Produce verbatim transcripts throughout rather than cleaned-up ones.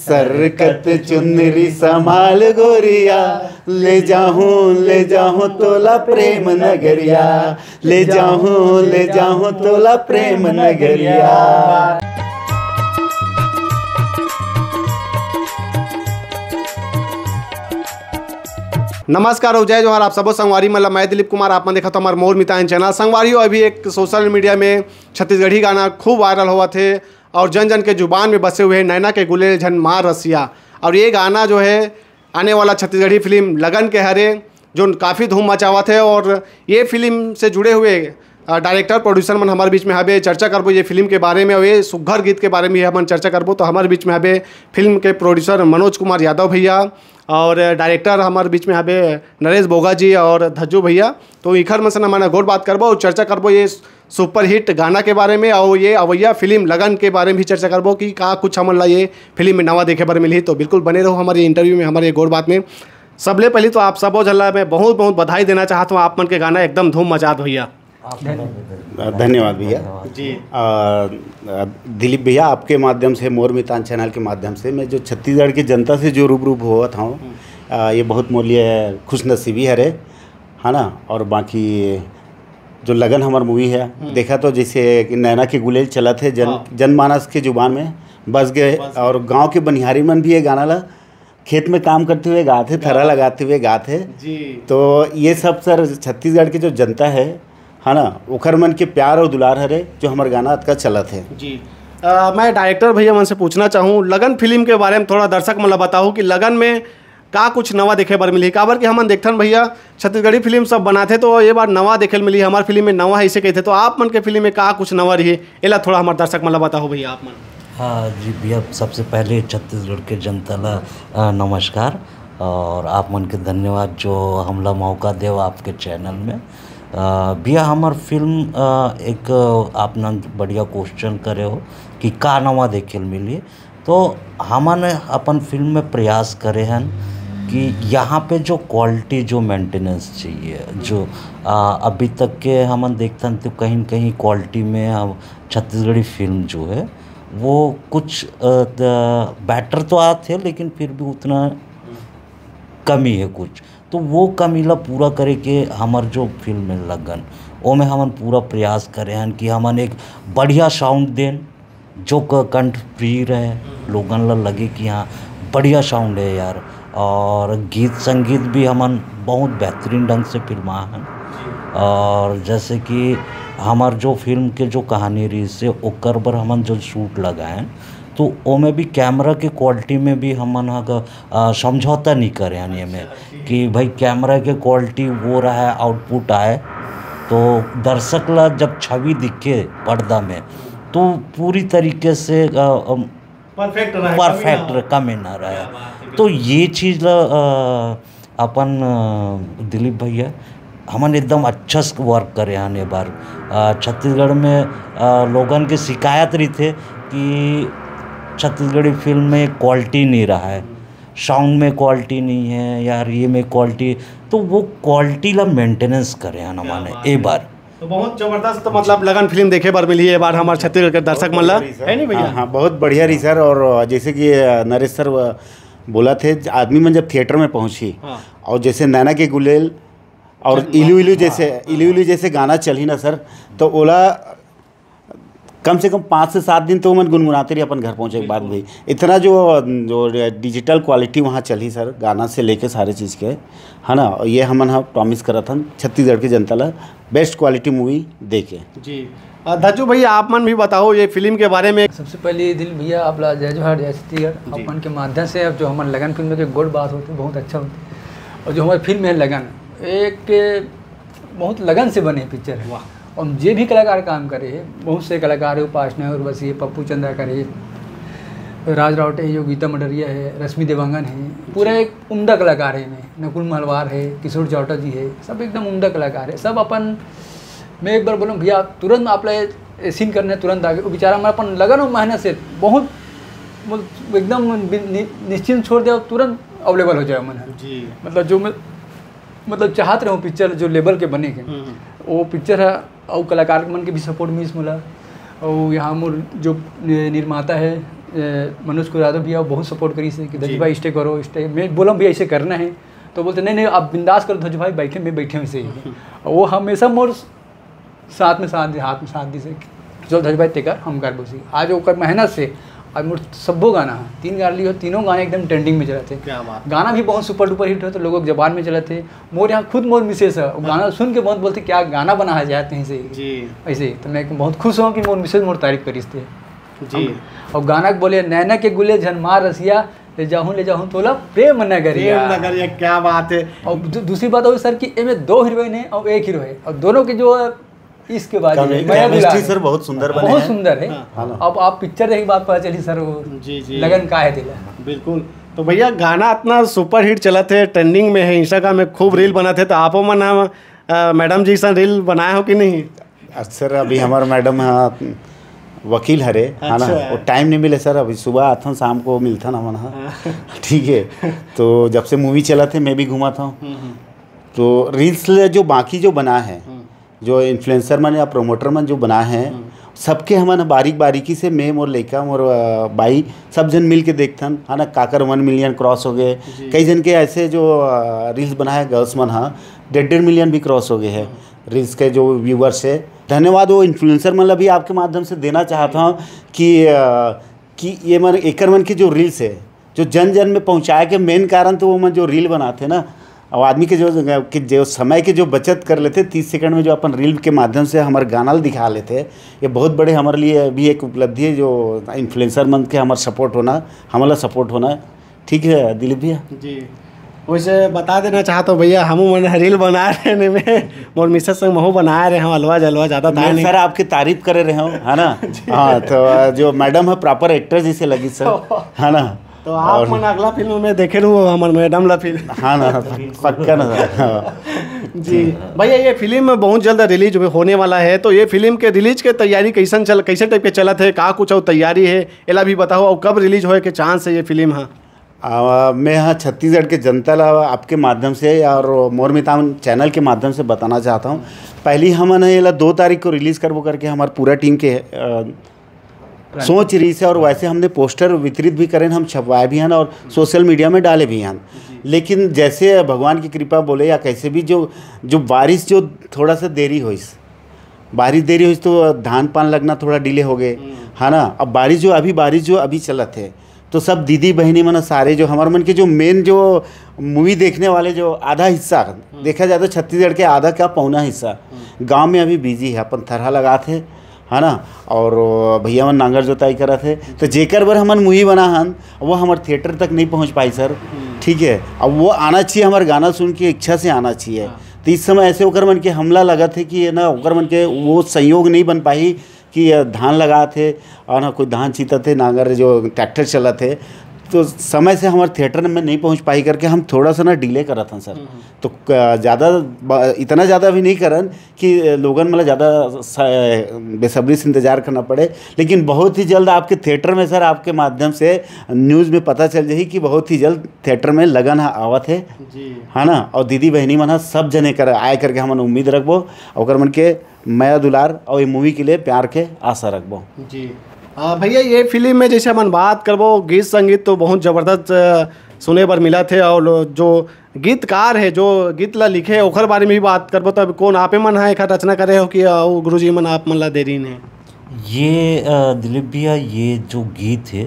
सरकत चुनरी संभाल गोरिया, ले जाहूं, ले जाहूं तोला प्रेम नगरिया, ले जाहूं, ले जाहूं तोला प्रेम नगरिया। नमस्कार और जय जोहार, आप सबो संगवारी मन ला। मैं दिलीप कुमार, आप मन देखत हो हमर मोर मितान चैनल। संगवारी हो, अभी एक सोशल मीडिया में छत्तीसगढ़ी गाना खूब वायरल होवत हे और जन जन के जुबान में बसे हुए नैना के गुलेल झन मार रसिया। और ये गाना जो है आने वाला छत्तीसगढ़ी फिल्म लगन के हरे, जो काफ़ी धूम मचावत है। और ये फिल्म से जुड़े हुए अ, डायरेक्टर प्रोड्यूसर मन हमारे बीच में हबे, चर्चा करबो ये फिल्म के बारे में और ये सुघर गीत के बारे में हमन चर्चा करबो। तो हमारे बीच में हबे फिल्म के प्रोड्यूसर मनोज कुमार यादव भैया और डायरेक्टर हमारे बीच में हबे नरेश बोगा जी और धज्जू भैया। तो इखर मन से हमन गोठ बात करबो और चर्चा करबो ये सुपरहिट गाना के बारे में और ये अवैया फिल्म लगन के बारे में भी चर्चा करबो कि का कुछ हमन ला ये फिल्म में नवा देखे बर मिलही। तो बिल्कुल बने रहो हमारे इंटरव्यू में, हमारे ये गोठ बात में। सबले पहले तो आप सबो झन ला मैं बहुत बहुत बधाई देना चाहत हूँ, आप मन के गाना एकदम धूम मचात भैया। धन्यवाद भैया। जी। आ, दिलीप भैया, आपके माध्यम से, मोर मितान चैनल के माध्यम से मैं जो छत्तीसगढ़ की जनता से जो रूबरू होवत हूँ, आ, ये बहुत मोर लिए खुशनसीबी हरे, है ना। और बाकी जो लगन हमार मूवी है, देखा तो जैसे कि नैना के गुलेल चलत है, जन हाँ। जनमानस के जुबान में बस गए। बस गए। और गांव के बनिहारी मन भी ये गाना ला खेत में काम करते हुए गात हे, थरा लगाते हुए गात हे। जी। तो ये सब सर छत्तीसगढ़ की जो जनता है, है ना, ओखर मन के प्यार और दुलार हरे जो हमार गाना अतका चलत है। जी। अ, मैं डायरेक्टर भैया मन से पूछना चाहूँ, लगन फिल्म के बारे में थोड़ा दर्शक मन ला बताओ कि लगन में का कुछ नवा देखे बर मिलही, काबर कि हमन देखथन भैया छत्तीसगढ़ी फिल्म सब बनाथे तो ये बार नवा देखे ल मिलही, हमार फिल्म में नवा है इसे कहथे, तो आप मन के फिल्म में का कुछ नवा रही, एला थोड़ा हमार दर्शक मन ला बताओ भैया आप मन। हाँ जी भैया, सबसे पहले छत्तीसगढ़ के जनता ला अ, नमस्कार और आप मन के धन्यवाद जो हमला मौका देव आपके चैनल में। अ, भैया हमार फिल्म अ, एक अ, आप मन बढ़िया क्वेश्चन करे हो कि का नवा देखे ल मिली, तो हमन अपन फिल्म में प्रयास करे हन कि यहाँ पे जो क्वालिटी जो मेंटेनेंस चाहिए, जो अ, अभी तक के हमन देखथन तो कहीं न कहीं क्वालिटी में हम छत्तीसगढ़ी फिल्म जो है वो कुछ बेटर तो आत है लेकिन फिर भी उतना कमी है कुछ। तो वो कमी ला पूरा करे के हमर जो फिल्म में लगन, ओमे हमन पूरा प्रयास करे हन कि हमन एक बढ़िया साउंड देन जो क- कंठ प्रिय रहे, लोगन ला लगे कि हाँ बढ़िया साउंड है यार। और गीत संगीत भी हमन बहुत बेहतरीन ढंग से फिल्मा हन। और जैसे कि हमार जो फिल्म के जो कहानी रही से ओकर बर हमन जो शूट लगाएन, तो ओमे भी कैमरा के क्वालिटी में भी हमन ह अ, समझौता नहीं करे हन एमे कि भाई कैमरा के क्वालिटी वो रहा है, आउटपुट आए, तो दर्शक ला जब छवि दिखे पर्दा में तो पूरी तरीके से अ, अम, परफेक्ट रहा, परफेक्ट कमी ना रहे। तो ये चीज़ ला अ, अपन अ, दिलीप भैया हमन एकदम अच्छा से वर्क करे हन ये बार। अ, छत्तीसगढ़ में अ, लोगन के शिकायत रही थे कि छत्तीसगढ़ी फिल्म में क्वालिटी नहीं रहा है, साउंड में क्वालिटी नहीं है यार, ये में क्वालिटी, तो वो क्वालिटी ला मेंटेनेंस करे हन हमन ए बार। तो बहुत जबरदस्त, मतलब लगन फिल्म देखे बर मिली ये बार हमार छत्तीसगढ़ के दर्शक मन ला, है नहीं भैया? हाँ, हाँ, बहुत बढ़िया रही सर। और जैसे कि अ, नरेश सर व- बोला थे, आदमी मन जब थिएटर में पहुंची हाँ। और जैसे नैना के गुलेल और इलू इलू जैसे इलू इलू जैसे गाना चली ना सर, तो ओला कम से कम पाँच से सात दिन तो मन गुनगुनाते रही अपन घर पहुंचे के बाद भी। इतना जो जो डिजिटल क्वालिटी वहाँ चली सर, गाना से लेके सारे चीज़ के, है ना। और ये हमन हा प्रॉमिस करत हन छत्तीसगढ़ के जनता ला बेस्ट क्वालिटी मूवी दे के। जी। अ, धज्जू भैया, आप मन भी बताओ ये फिल्म के बारे में। सबसे पहले दिल भैया आप ला जय जोहार, जय छत्तीसगढ़। आप मन के माध्यम से अब जो हमर लगन फिल्म के गोठ बात होते बहुत अच्छा होते, और जो हमारी फिल्म है लगन, एक बहुत लगन से बने पिक्चर है। और जे भी कलाकार काम करे है, बहुत से कलाकार है, उपासना है, उर्वशी है, पप्पू चंद्राकर है, राज रावटे है, योगिता मडरिया है, रश्मि देवांगन है, पूरा एक उम्दा कलाकार है। में नकुल महलवार है, किशोर चावटा जी है, सब एकदम उम्दा कलाकार है। सब अपन, मैं एक बार बोलूँ भैया, तुरंत आप ला सीन करने तुरंत आगे। वो बेचारा मन अपन लगन और मेहनत से बहुत, बहुत एकदम नि- नि- निश्चिंत छोड़ दे, तुरंत अवेलेबल हो जाए मन। जी। मतलब जो मैं मतलब चाहत रहे हूँ पिक्चर जो लेवल के बने के, वो पिक्चर है। और कलाकार मन के भी सपोर्ट मिस मोला। और यहाँ मोर जो नि- निर्माता है मनोज कुरादो भैया बहुत सपोर्ट करिस हे कि ध्वज भाई, स्टे करो, स्टे। मैं बोला, "भैया, ऐसे करना है।" तो बोलते, "नहीं, नहीं, आप बिंदास करो ध्वज भाई, बैठे, मैं बैठे हूँ ऐसे ही।" और वो हमेशा मोर साथ में साथ दे, हाथ में साथ दे से, "चल ध्वज भाई, ते कर, हम कर बसी।" आज ओकर मेहनत से आज मोर सब्बो गाना है, तीन गाना लियो, तीनों गाने एकदम ट्रेंडिंग में चलत हे। क्या बात। गाना भी बहुत सुपर डुपर हिट हो, तो लोगों के जबान में चलत हे। मोर यहाँ खुद मोर मिसेस है, वो गाना सुन के बहुत बोलते, "क्या गाना बना है जाते हैं से।" जी। ऐसे ही। तो मैं बहुत खुश हूँ कि मोर मिसेस मोर तारीफ करिस थे। जी। और गाना के बोले, "नैना के गुले झन मार रसिया, ले जाहूँ, ले जाहूँ तोला प्रेम नगरिया।" प्रेम नगरिया, क्या बात है। और दू-, दूसरी बात और सर कि एमे दो हीरोइन है और एक हीरो है, और दोनों के जो इश्क बाजी है, मया दुलार है। सर बहुत सुंदर बने बहुत हैं। सुंदर है। हाँ। हाँ ना। अब आप पिक्चर देखे के बाद पता चली सर वो जी, जी। लगन का है दिला। बिल्कुल। तो भैया, गाना इतना सुपरहिट चलत है, ट्रेंडिंग में है, Instagram में खूब रील बनत है, तो आपो मन ह, अ, मैडम जी सन रील बनाए हो कि नहीं? अ, सर, अभी हमार मैडम ह वकील हरे, है ना? अच्छा। वो टाइम नहीं मिले सर, अभी सुबह आथन, शाम को मिलथन हमन ह। हाँ। ठीक है, तो जब से मूवी चलत है, मैं भी घूमत हूँ। हम्म, हम्म। तो रील्स ले जो बाकी जो बना है, हम्म। जो इन्फ्लुएंसर मन या प्रोमोटर मन जो बना है, हम्म। सबके हमन बारीक बारीकी से, मैं, मोर लइका, मोर, अ, बाई, सब जन मिल के देखथन, है ना, काकर वन मिलियन क्रॉस हो गए। जी। कई जन के ऐसे जो, अ, रील्स बना है गर्ल्स मन, हाँ, डेढ़ डेढ़ मिलियन भी क्रॉस हो गए हैं हम्म। रील्स के जो व्यूअर्स है। धन्यवाद वो इन्फ्लुएंसर मन ला भी आपके माध्यम से देना चाहता हूँ कि, अ, कि ये मन, एकर मन के जो रील्स है, जो जन जन में पहुँचाए के मेन कारण तो वो मन जो रील बनाते ना, और आदमी के जो, के जो समय के जो बचत कर लेते, तीस सेकंड में जो अपन रील के माध्यम से हमारे गाना ल दिखा लेते, ये बहुत बड़े हमारे लिए भी एक उपलब्धि है। जो इन्फ्लुएंसर मन के हमारा सपोर्ट होना, हमारा सपोर्ट होना, ठीक है दिलीप भैया? जी, वैसे बता देना चाहता हूँ भैया, हम मन रील बना रहे हैं में, मोर मिसेस संग महू बना रहे हैं, अलवा जलवा ज़्यादा था मैं नहीं। सर आपकी तारीफ करे रहे हूँ, है ना? जी। हाँ, तो जो मैडम है प्रॉपर एक्ट्रेस जिसे लगी सर, है ना? तो आप और मन अगला फिल्म में देखे रहू हमर मैडम ला फिर। हाँ ना, पक-, पक्का ना सर। हाँ। जी भैया, ये फिल्म में बहुत जल्द रिलीज होने वाला है, तो ये फिल्म के रिलीज के तैयारी कैसन चल, कैसे टाइप के चलत है, का कुछ और तैयारी है, एला भी बताओ, और कब रिलीज होए के चांस है ये फिल्म? हाँ। आ, मैं हाँ छत्तीसगढ़ के जनता ला आपके माध्यम से और मोर मितान चैनल के माध्यम से बताना चाहता हूँ। पहली हमन एला दो तारीख को रिलीज करबो करके हमार पूरा टीम के, अ, सोच रही से, और वैसे हमने पोस्टर वितरित भी करें, हम छपवाए भी हैं और सोशल मीडिया में डाले भी हैं। लेकिन जैसे भगवान की कृपा बोले या कैसे भी, जो, जो बारिश जो थोड़ा सा देरी होइस, बारिश देरी होइस तो धान पान लगना थोड़ा डिले हो गए, हम्म। है ना? अब बारिश जो अभी, बारिश जो अभी चलत है, तो सब दीदी बहनी मन सारे जो हमारे मन के जो मेन जो मूवी देखने वाले जो आधा हिस्सा, हम्म। देखा जाए तो छत्तीसगढ़ के आधा का पौना हिस्सा हम्म। गांव में अभी बिजी है, अपन थरहा लगात है, है ना? और भैया मन नांगर जोताई करत है, तो जेकर बर हमन मूवी बना हन, वो हमार थिएटर तक नहीं पहुंच पाई सर। हम्म। ठीक है, अब वो आना चाहिए, हमारे गाना सुन के इच्छा से आना चाहिए। हाँ। तो इस समय ऐसे ओकर मन के हमला लगत है कि ये ना, ओकर मन के वो संयोग नहीं बन पाई कि ये धान लगात है और ना कोई धान छीतत है, नांगर जो ट्रैक्टर चलत है, तो समय से हमारे थिएटर में नहीं पहुंच पाई करके हम थोड़ा सा ना डिले करत हन सर। हम्म, हम्म। तो क-, ज़्यादा ब-, इतना ज़्यादा भी नहीं करन कि लोगन मतलब ज़्यादा स-, बेसब्री से इंतजार करना पड़े, लेकिन बहुत ही जल्द आपके थिएटर में सर, आपके माध्यम से न्यूज़ में पता चल जाही कि बहुत ही जल्द थिएटर में लगन ह आवत है, जी। है ना? और दीदी बहनी मन ह सब जने कर आए करके हमन उम्मीद रखबो, ओकर मन के मया दुलार और ये मूवी के लिए प्यार के आशा रखबो। जी। आ, भैया, ये फिल्म में जैसे हमन बात करबो, गीत संगीत तो बहुत जबरदस्त, अ, सुने बर मिलत है, और जो गीतकार है, जो गीत ला लिखे है, ओखर बारे में भी बात करबो। तब कौन आपे मन ह एखर रचना करे हो कि, अ, वो गुरुजी मन आप मन ला दे रहीन है? ये, अ, दिलीप भैया, ये जो गीत है,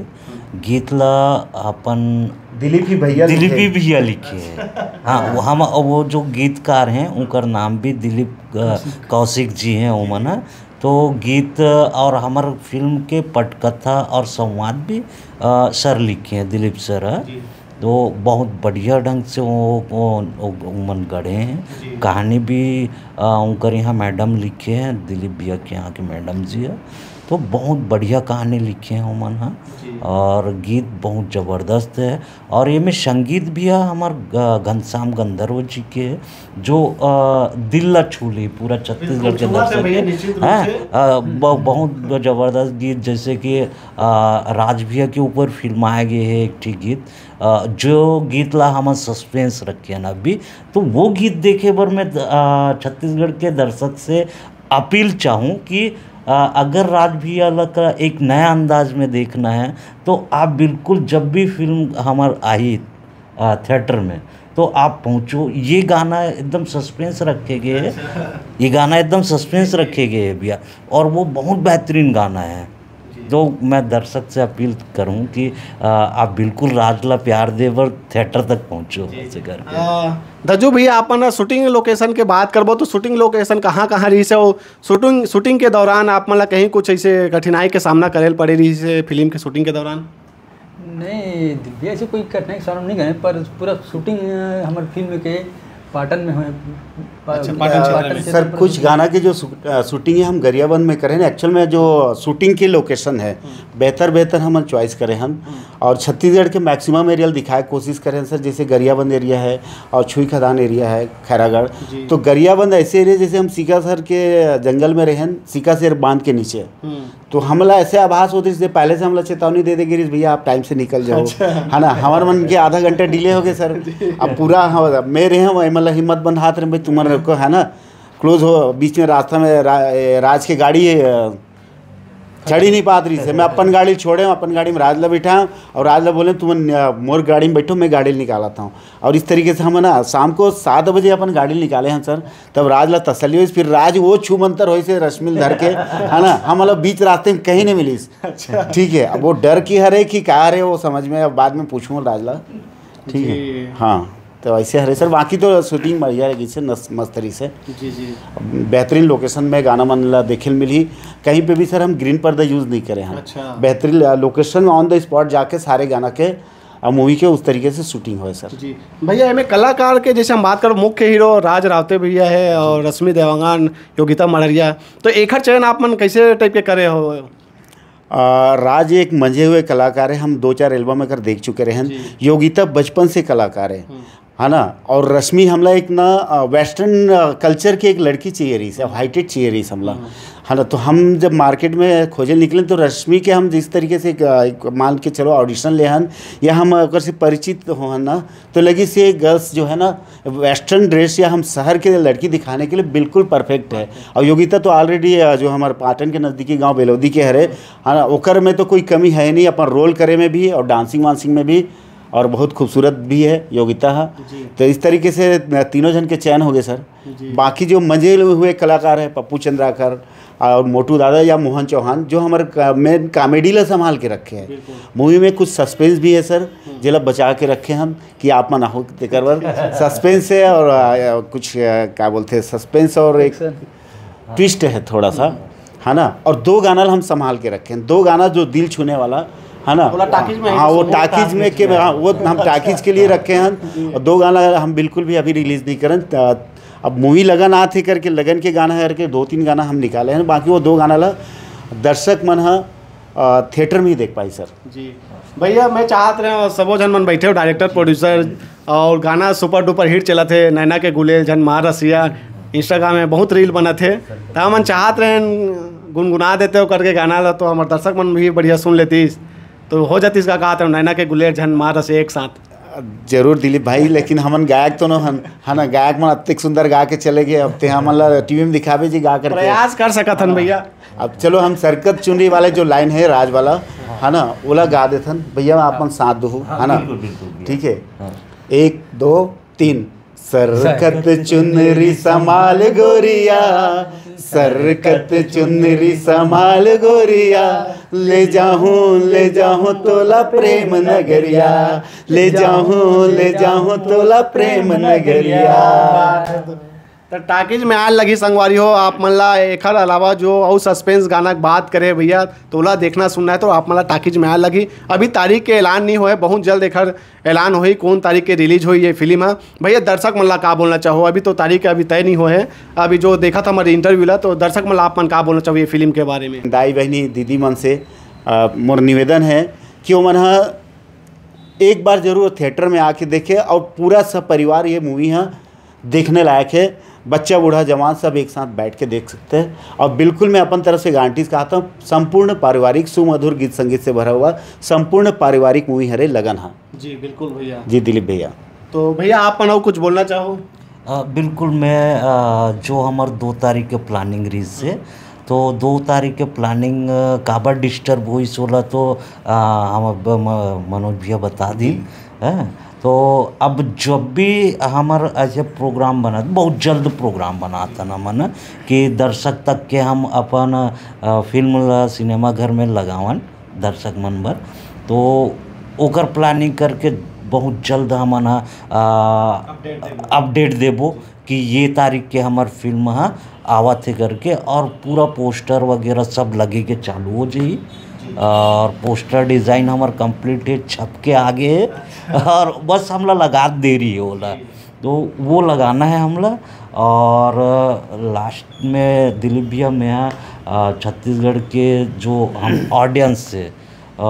गीत ला अपन दिलीप ही भैया दिलीप लिखे। ही भैया लिखे है। हाँ, वो हम, वो जो गीतकार हैं, उनकर नाम भी दिलीप, अ, कौशिक। कौशिक जी हैं, वो मन है। तो गीत और हमर फिल्म के पटकथा और संवाद भी, अ, सर लिखे हैं, दिलीप सर है। जी। तो बहुत बढ़िया ढंग से वो, वो, वो, वो मन गढ़े हैं। जी। कहानी भी, अ, उनकर यहाँ मैडम लिखे हैं, दिलीप भैया के यहाँ के मैडम जी है। तो बहुत बढ़िया कहानी लिखे हैं वो मन, हाँ। जी। और गीत बहुत जबरदस्त है। और ये में संगीत भी है हमार, अ, घनश्याम गंधर्व जी के है, जो, अ, दिल ला छू ली पूरा छत्तीसगढ़ बिल्कुल, के छुआ थे दर्शक भैया, के। निश्चित रूप हाँ, से। अ, ब-, बहुत जबरदस्त गीत, जैसे कि, अ, राज भैया के ऊपर फिल्माए गए है एक ठी गीत, अ, जो गीत ला हमन सस्पेंस रखे हैं ना अभी, तो वो गीत देखे बर मैं, अ, छत्तीसगढ़ के दर्शक से अपील चाहूँ कि अगर राज भैया ला का एक नया अंदाज में देखना है, तो आप बिल्कुल, जब भी फिल्म हमार आई थिएटर में, तो आप पहुँचो। ये गाना एकदम सस्पेंस रखे गए है। ये गाना एकदम सस्पेंस रखे गए है भैया, और वो बहुत बेहतरीन गाना है। तो मैं दर्शक से अपील करूँ कि आ, आप बिल्कुल राज ला प्यार दे बर थिएटर तक पहुँचो, ऐसे करके। दजू भैया, अपन शूटिंग लोकेशन के बात करबो तो शूटिंग लोकेशन कहाँ कहाँ रही से? शूटिंग शूटिंग के दौरान आप मन ला कहीं कुछ ऐसे कठिनाई के सामना करे पड़े रही से फिल्म के शूटिंग के दौरान? नहीं दिव्या, ऐसे कोई कठिनाई के सामना नहीं गए, पर पूरा शूटिंग हमारे फिल्म के पाटन में हुए। अच्छा, पाटन क्षेत्र में। सर, कुछ गाना के जो शूटिंग है हम गरियाबंद में करें। एक्चुअल में जो शूटिंग की लोकेशन है, बेहतर बेहतर हम चॉइस करें हम। और छत्तीसगढ़ के मैक्सिमम एरिया दिखाए कोशिश करें सर, जैसे गरियाबंद एरिया है और छुई खदान एरिया है, खैरागढ़। तो गरियाबंद ऐसे एरिया जैसे हम सीका सर के जंगल में रहें, सीका शेर बांध के नीचे, तो हमला ऐसे आभास होते जैसे पहले से हमला चेतावनी दे दे गिरीश भैया, आप टाइम से निकल जाओ। अच्छा। है ना, हमारे मन के आधा घंटा डिले हो गए सर। अब पूरा हम, मैं रहे हूँ, मतलब हिम्मत बंधात रहे भाई, तुम्हारे को है ना, क्लोज हो, बीच में रास्ता में रा, ए, राज के गाड़ी ए, चढ़ ही नहीं पात रही से। मैं अपन गाड़ी छोड़े हूँ, अपन गाड़ी में राज ला बिठा हूँ और राज ला बोले, तुम न- मोर गाड़ी में बैठो, मैं गाड़ी निकालता हूँ। और इस तरीके से हम ना शाम को सात बजे अपन गाड़ी निकाले हैं सर। तब राज ला तसल्ली होइस, फिर राज वो छू मंतर होइस रश्मि ल धर के, है ना, हम मतलब बीच रास्ते में कहीं नहीं मिलिस। ठीक है, अब वो डर की हरे कि का हरे, वो समझ में अब बाद में पूछूंगा राज ला। ठीक है, हाँ। तो ऐसे हरे सर, बाकी तो शूटिंग बढ़िया रही से, नस- मस्त रही से। जी जी। बेहतरीन लोकेशन में गाना मन ला देखे ल मिली। कहीं पे भी सर हम ग्रीन पर्दा यूज नहीं करे हैं। अच्छा। बेहतरीन लोकेशन में ऑन द स्पॉट जाके सारे गाना के और मूवी के उस तरीके से शूटिंग होए सर। जी भैया, एमे कलाकार के जैसे हम बात करो, मुख्य हीरो राज रावते भैया है और रश्मि देवांगन, योगिता मड़रिया, तो एकर चयन आप मन कैसे टाइप के करे हो? आ, राज एक मंझे हुए कलाकार है, हम दो चार एल्बम एकर देख चुके रहे हैं। जी। योगिता बचपन से कलाकार है, हम्म। है ना। और रश्मि हमला एक ना वेस्टर्न कल्चर की एक लड़की चाहिए रही से, हाइटेड चाहिए रही से हमला, है ना। तो हम जब मार्केट में खोजे निकले तो रश्मि के हम जिस तरीके से एक, आ, एक मान के चलो ऑडिशन ले हन या हम ओकर से परिचित हो हन ना, तो लगी से गर्ल्स जो है ना, वेस्टर्न ड्रेस या हम शहर के लड़की दिखाने के लिए बिल्कुल परफेक्ट है। और योगिता तो ऑलरेडी जो हमारे पाटन के नज़दीकी गांव बेलौदी के हरे, है ना, ओकर में तो कोई कमी है नहीं, अपन रोल करे में भी और डांसिंग वांसिंग में भी, और बहुत खूबसूरत भी है योगिता है। जी। तो इस तरीके से तीनों जन के चयन हो गए सर। जी। बाकी जो मंझे हुए कलाकार है पप्पू चंद्राकर और मोटू दादा या मोहन चौहान, जो हमारे मेन कॉमेडी ला संभाल के रखे हैं। बिल्कुल। मूवी में कुछ सस्पेंस भी है सर, जेला बचा के रखे हम कि आप मन हो तेकर बर सस्पेंस है और आ, कुछ आ, क्या बोलते हैं, सस्पेंस और एक ट्विस्ट है थोड़ा सा, है ना। और दो गाना हम संभाल के रखे हैं, दो गाना जो दिल छूने वाला है ना। बोला टाकीज में है हाँ, वो सब। टाकीज में के, हाँ, वो हम टाकीज के लिए रखे हैं। और दो गाना हम बिल्कुल भी अभी रिलीज नहीं करन। त- अब मूवी लगन आत हे करके, लगन के गाना है करके दो तीन गाना हम निकाले हैं, बाकी वो दो गाना ला दर्शक मन ह थिएटर में ही देख पाई सर। जी भैया, मैं चाहत रहे सबो झन मन बैठे हो, डायरेक्टर, प्रोड्यूसर, और गाना सुपर डुपर हिट चलत हे, नैना के गुलेल झन मार रसिया, इंस्टाग्राम में बहुत रील बनत हे, तो हमन चाहत रहे गुनगुना देते हो करके गाना ला, तो हमारे दर्शक मन भी बढ़िया सुन लेतीस, तो हो जातीस का कहत रहे नैना के गुलेल झन मार रसिया एक साथ। जरूर दिलीप भाई, लेकिन हमन गायक तो न हन, है ना, गायक मन अतेक सुंदर गा के चले गए, अब ते हमन ला टीवी में दिखाबे जी गा करके। प्रयास कर सकत हन भैया। अब चलो हम सरकत चुनरी वाले जो लाइन है राज वाला, है ना, ओला गा देथन भैया, आप मन साथ दो, है ना। बिल्कुल, बिल्कुल, बिल्कुल। ठीक है, एक दो तीन। सरकत चुनरी संभाल गोरिया, सरकत चुनरी संभाल गोरिया, ले जाहूं, ले जाहूं तोला प्रेम नगरिया, ले जाहूं, ले जाहूं तोला प्रेम नगरिया। तो टाकीज में आए लगही संगवारी हो, आप मन ला एखर अलावा जो अउ सस्पेंस गाना के बात करे भैया, तो ओला देखना सुनना है तो आप मन ला टाकीज में आए लगही। अभी तारीख के ऐलान नहीं होए, बहुत जल्द एखर ऐलान होही कौन तारीख के रिलीज होही ये फिल्म है। भैया, दर्शक मन ला का बोलना चाहो? अभी तो तारीख अभी तय नहीं होए है, अभी जो देखत हमारे इंटरव्यू ला, तो दर्शक मन ला आप मन का बोलना चाहो ये फिल्म के बारे में? दाई बहनी दीदी मन से आ, मोर निवेदन है कि ओमन ह एक बार जरूर थिएटर में आके देखे और पूरा सब परिवार ये मूवी ह देखने लायक है। बच्चा बूढ़ा जवान सब एक साथ बैठ के देख सकते हैं। और बिल्कुल मैं अपन तरफ से गारंटी कहता हूँ, संपूर्ण पारिवारिक सुमधुर गीत संगीत से भरा हुआ संपूर्ण पारिवारिक मूवी हरे लगन हा। जी बिल्कुल भैया। जी दिलीप भैया। तो भैया, आप मन अउ कुछ बोलना चाहो? अ, बिल्कुल, मैं अ, जो हमार दो तारीख के प्लानिंग रही से, तो दो तारीख के प्लानिंग काबर डिस्टर्ब होइस ओला तो आ, हम अब म- मनोज भैया बता दी। हैं? तो अब जब भी हमर ऐसे प्रोग्राम बनत, बहुत जल्द प्रोग्राम बनात हन हमन, कि दर्शक तक के हम अपन आ, फिल्म ला सिनेमा घर में लगावन दर्शक मन बर। तो ओकर प्लानिंग करके बहुत जल्द हमन ह अपडेट देबो कि ये तारीख के हमर फिल्म ह आवत हे करके, और पूरा पोस्टर वगैरह सब लगे के चालू हो जाही। और पोस्टर डिजाइन हमर कंप्लीट हे, छप के आगे हे, और बस हमला लगा देरी हे ओला। तो वो लगाना है हमला। और लास्ट में दिलीप भैया, मैं अ, छत्तीसगढ़ के जो हम ऑडियंस से, अ,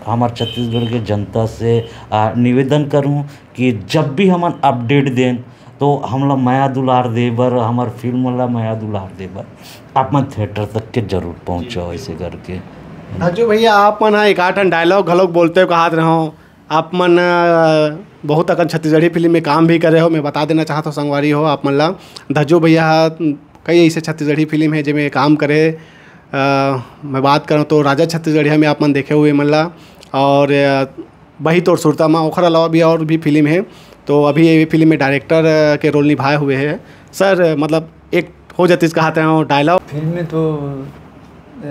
हमर छत्तीसगढ़ के जनता से अ, निवेदन करूँ कि जब भी हमन अपडेट देन, तो हमला मया दुलार दे बर, हमर फिल्म ला मया दुलार दे बर आप मन थिएटर तक के जरूर पहुँचो, ऐसे करके। धज्जू भैया, आप मन ह एक आध ठन डायलॉग घलोक बोलते हो, कहत रहो, आप मन अ, बहुत अकन छत्तीसगढ़ी फिल्म में काम भी करे हो। मैं बता देना चाहत हूँ संगवारी हो आप मन ला, धज्जू भैया ह कई ऐसे छत्तीसगढ़ी फिल्म है जेमे काम करे। अ, मैं बात करूँ तो राजा छत्तीसगढ़िया में आप मन देखे हुए मन ला, और अ, बही तोर सुरता मा, ओखर अलावा भी और भी फिल्म है। तो अभी ये फिल्म में डायरेक्टर अ, के रोल निभाए हुए हैं। सर, मतलब एक हो जातीस कहत रहो डायलॉग। फिल्म में तो अ,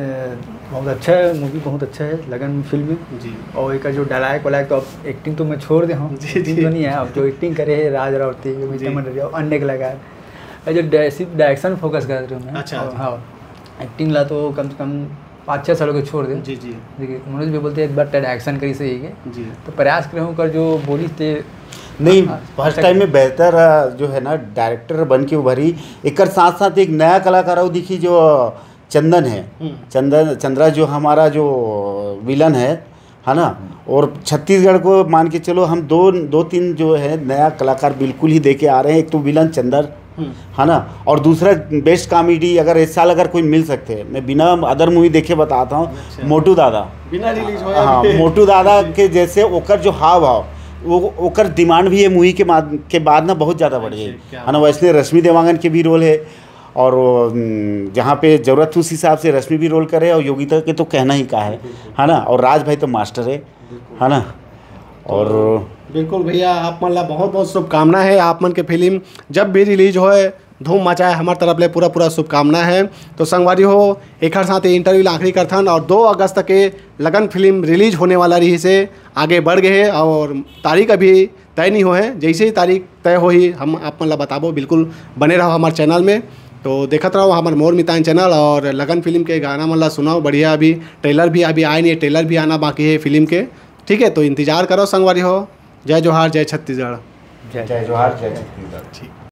बहुत अच्छा है, मूवी बहुत अच्छा है लगन फिल्म। जी। और एक जो डायलॉग वाला तो अब एक्टिंग तो मैं छोड़ दे हूँ, जी, एक्टिंग जी। तो नहीं है। अब जो एक्टिंग करे है राज रावती, मीता जी। मंडलिया और अन्य कलाकार, और जो डाय- सिर्फ डायरेक्शन फोकस कर रहे हूँ मैं। अच्छा, और अच्छा। हाँ, एक्टिंग ला तो कम से कम पाँच छः सालों के छोड़ दे। जी, जी। देखिए, मनोज भी बोलते हैं एक बार डायरेक्शन करी सही है। जी। तो प्रयास करे हूँ कर जो बोली थे। नहीं, हाँ, फर्स्ट अच्छा टाइम किया। में बेहतर अ, जो है ना, डायरेक्टर बन के उभरी। एकर साथ साथ एक नया कलाकार और दिखी जो चंदन है। हम्म। चंदन, चंद्रा जो हमारा जो विलन है, है ना? और छत्तीसगढ़ को मान के चलो, हम दो दो तीन जो है नया कलाकार बिल्कुल ही दे के आ रहे हैं। एक तो विलन चंदर, हम्म। है ना? और दूसरा बेस्ट कॉमेडी अगर इस साल अगर कोई मिल सकते हैं, मैं बिना अदर मूवी देखे बताता हूँ, अच्छा। मोटू दादा। बिना रिलीज होए हाँ, अभी। मोटू दादा के जैसे ओकर जो हाव भाव, वो ओकर डिमांड भी ये मूवी के बाद के बाद ना बहुत ज़्यादा बढ़ गई, अच्छा, क्या है ना? बात। वैसे रश्मि देवांगन के भी रोल है, और वो, हम्म, जहाँ पे जरूरत उस हिसाब से रश्मि भी रोल करे, और योगिता के तो कहना ही का है, है ना? और राज भाई तो मास्टर है, है ना? और बिल्कुल भैया, आप मन ला बहुत बहुत शुभकामना है। आप मन के फिल्म जब भी रिलीज होए, धूम मचाए, हमार तरफ ले पूरा पूरा शुभकामना है। तो संगवारी हो, एकर साथ ये इंटरव्यू ला आखिरी करथन, और दो अगस्त के लगन फिल्म रिलीज होने वाला रही से आगे बढ़ गए है, और तारीख अभी तय नहीं हो है। जैसे ही तारीख तय होही, हम आप मन ला बताबो। बिल्कुल बने रहो हमारे चैनल में। तो देखत रहो हमारे मोर मितान चैनल, और लगन फिल्म के गाना मन ला सुनाओ। बढ़िया, अभी ट्रेलर भी अभी आए नहीं है, ट्रेलर भी आना बाकी है फिल्म के। ठीक है, तो इंतजार करो संगवारी हो। जय जोहार, जय छत्तीसगढ़। जय जोहार, जय छत्तीसगढ़। ठीक।